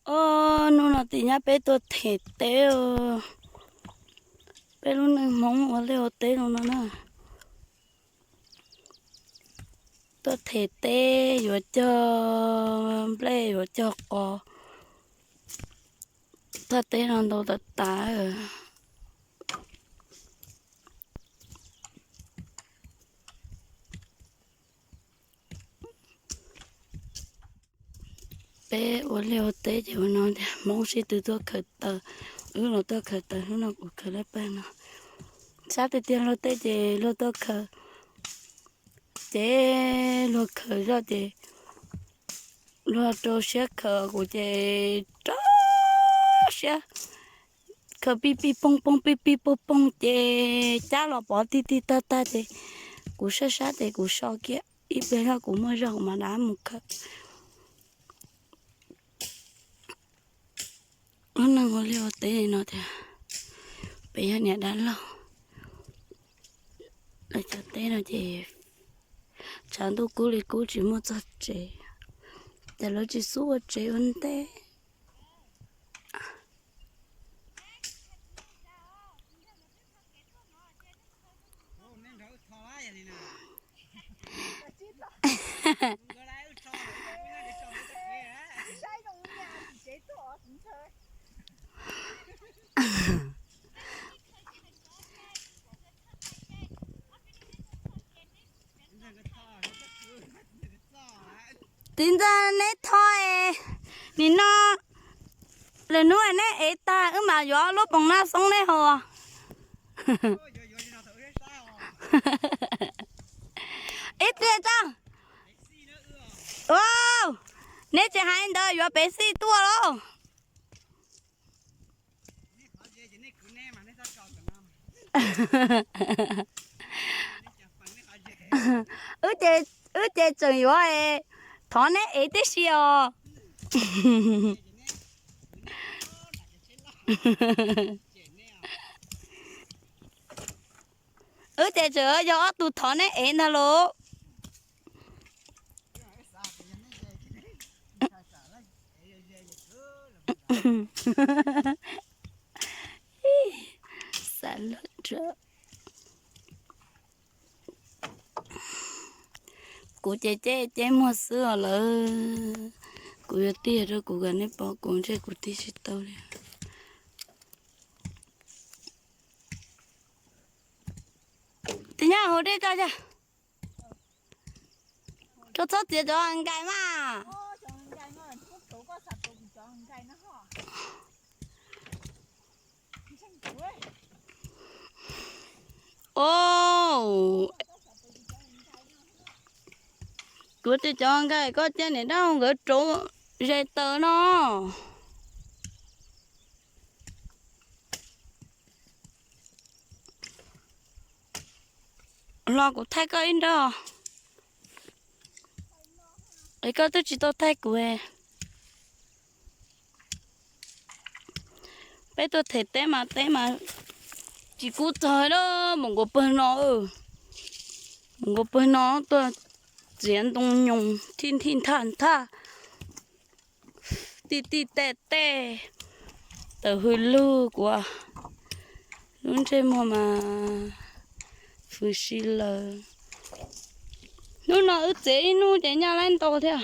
Os, hnub no tim nyab peb tuaj them teb os. Peb lub neej Hmoob ua liaj ua teb no no na. Tuaj them teb yuav cog nplej yuav cog qos. Thaj teb no ntau tas tas. Peb ua liaj ua teb ces ua no tias Hmoob sib tw tuaj khaws taws, wb los tuaj khaws taws, hnub no kuv khaws laj pag no. Sab tiag tiag luag tej ces luag tuaj khaws, ces luag khaws zoj ces luag rau siab khaws, kuv ces rau siab khaws pij pij poog poog pij pij poog poog ces cab los pov tig tig tag tag ces kuv sab sab ces kuv so kiag ib pliag zog kuv muaj zog kuv mam rov mus khaws. Lub neej ua liaj ua teb no tias peb yog niam dab laug, lawv cov teb no ces tshav ntuj kub li kub tsis muaj txog tsev, ces lawv tsis xub ua tsev ua ntej. Txiv ntxawg neb tho es nim no lwm hnub neb ev tag wb mam yuav lub poos nab xoob neb haus. Ib txhia tso. Neb tsis hais ntawd yuav pev xij tuaj lauj. Wb ces tseem yuav thov neb ev tib si os. Wb ces tseem yog ob tug thov neb ev ntag lauj. Xav loj. Kuv ces ceb ceb muag xwb os lawm. Kuv yuav tig rau kuv kom neb pom kuv ntshe kuv tig tsis tau li. Tig nyob hauv dej tso, tso txhob txiav cov nkais mas. Os, kuv tias cov nkais koj cia niam dab nkawd rauv zes taws no. Los kuv thaij koj ib nrab, es koj twb tsis tau thaij kuv. Peb tuaj them teb mas teb mas tsis kub txog lawm, mus nkaus pawg no, mus nkaus pawg no tuaj txiav ntoo nyoos thij thij nthaj nthaj, tij tij tej tej, tawm hws lug kuv lub ntsej muag mas hws si lawm. Hnub no wb txiav ib hnub ces nyaj laib ntau thiab.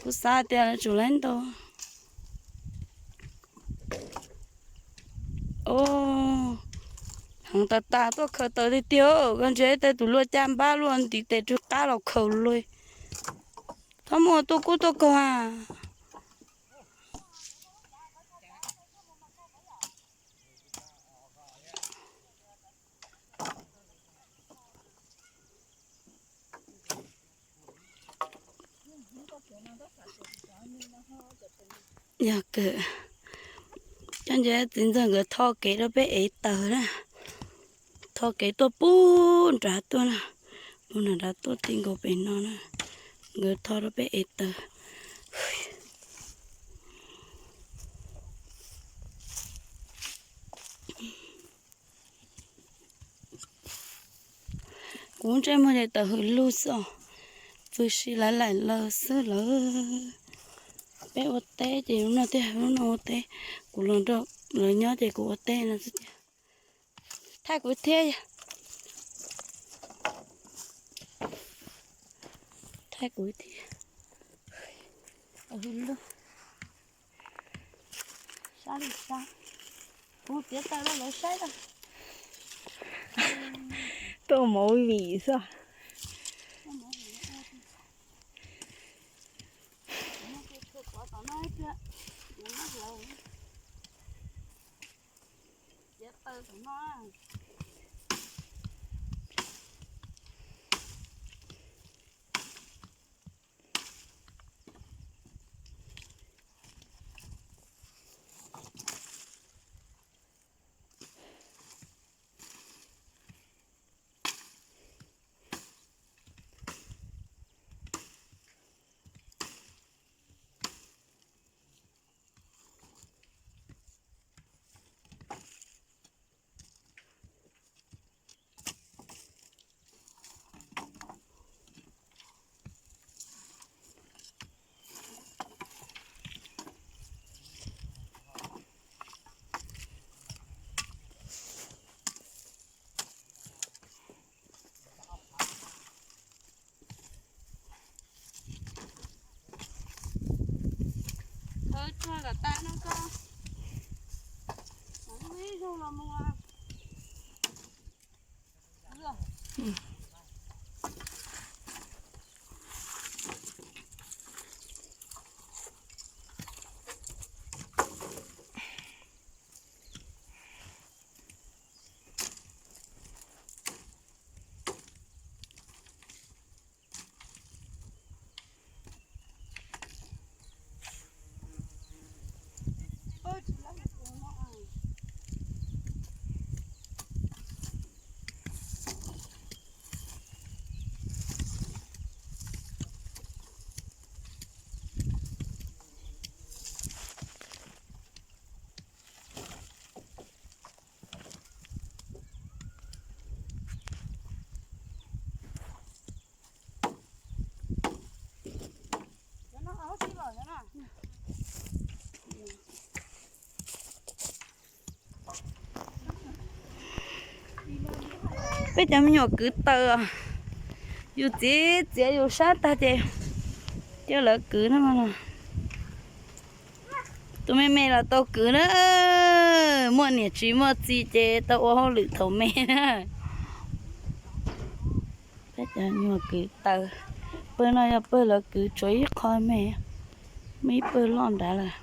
Kuv xav tias lawv tsum laib ntau. Os, heev tas tas tuaj khaws taws tiag tiag, koj ntsia tej tus luaj caj npab luaj ntiv tes rwg qab los khaws luaj. Txhob muaj tuaj kub tuaj kaug a. Yog kawg, cov ntses txiv ntxawg nkawd tho kev rau peb ev taws na. Tho kev tuaj pub nrad tuaj na, pub nrad tuaj ti nkaus pem no na. Nkawd tho rau peb ev taws. Kuv ntsej muag ces tawm hws lug xwb os. Txwm sim laim laim lawm xwb lawm. Peb ua teb ces lub no thiaj, lub no ua teb, kuv los nrog lawv nyob ces kuv ua teb no xwb tiag. Thaij kuv thiab, thaij kuv thiab. Sab li sab. Kuv txiav taws rau lawv saib na. Tuaj movie xwb. Txiav taws tom no. Khawb tsuag kom tas no koj. Ib zaug los mus. Peb cov me nyuam kwv taws, yus txiv txiav yus sab tag ces coj lawv kwv no. Tus me me los tau kwv na, muaj niam tsis muaj txiv ces tau ua hauj lwm thaum me na. Peb cov nyuag kwv taws, pawg no yog pawg lawv kwv tshuav ib qho me, muaj ib pawg loj nrad lawm.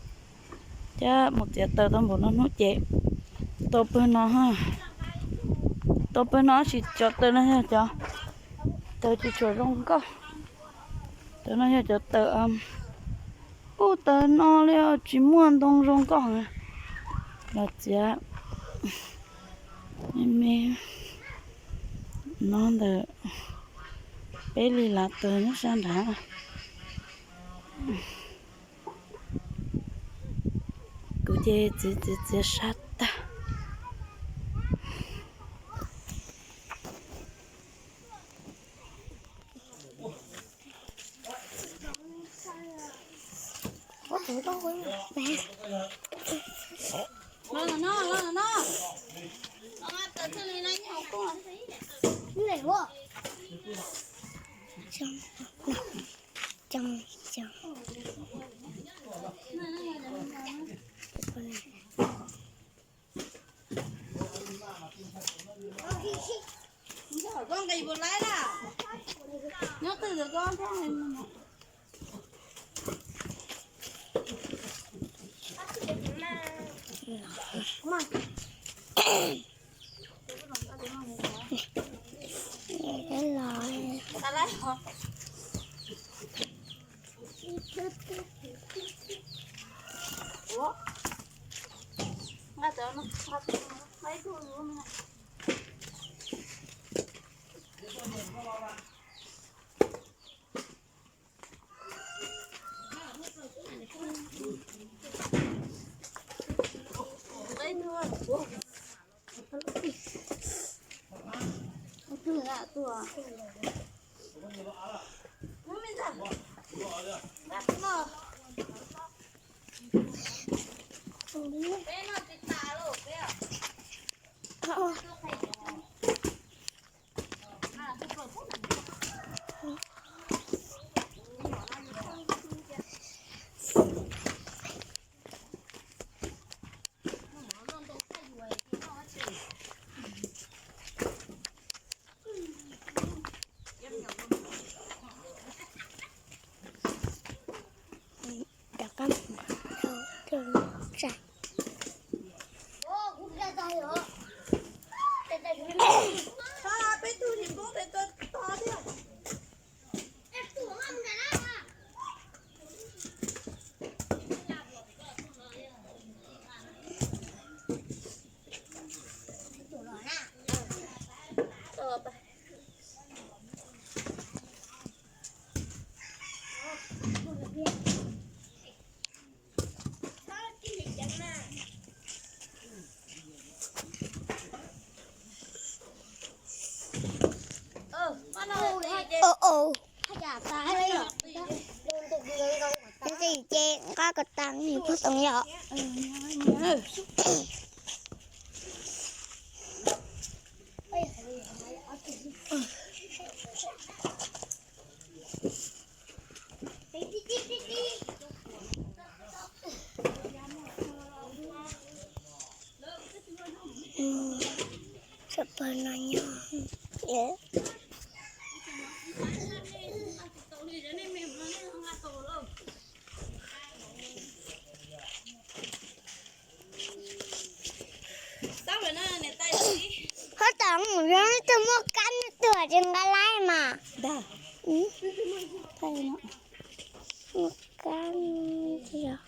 Cab mus txiav taws tau npaum no hnub ces tau pawg no, tau pawg no tsis, cov taws no yog cov taws tsis tshua zoo nkauj. Taws no yog cov taws, ub, taws no li tsis muaj ntoo zoo nkauj los txiav me me no ntawm peb li lav taws nyob sab nrad. Kuv ces txiav txiav txiav sab tag. Ub, ub, ces nqa ko taw nws puag toov yom. Sab pawg no nyob. Huab tom, ib tug muaj kab, ib tug tsis nqa laib mas. Muaj kab, tsis yog.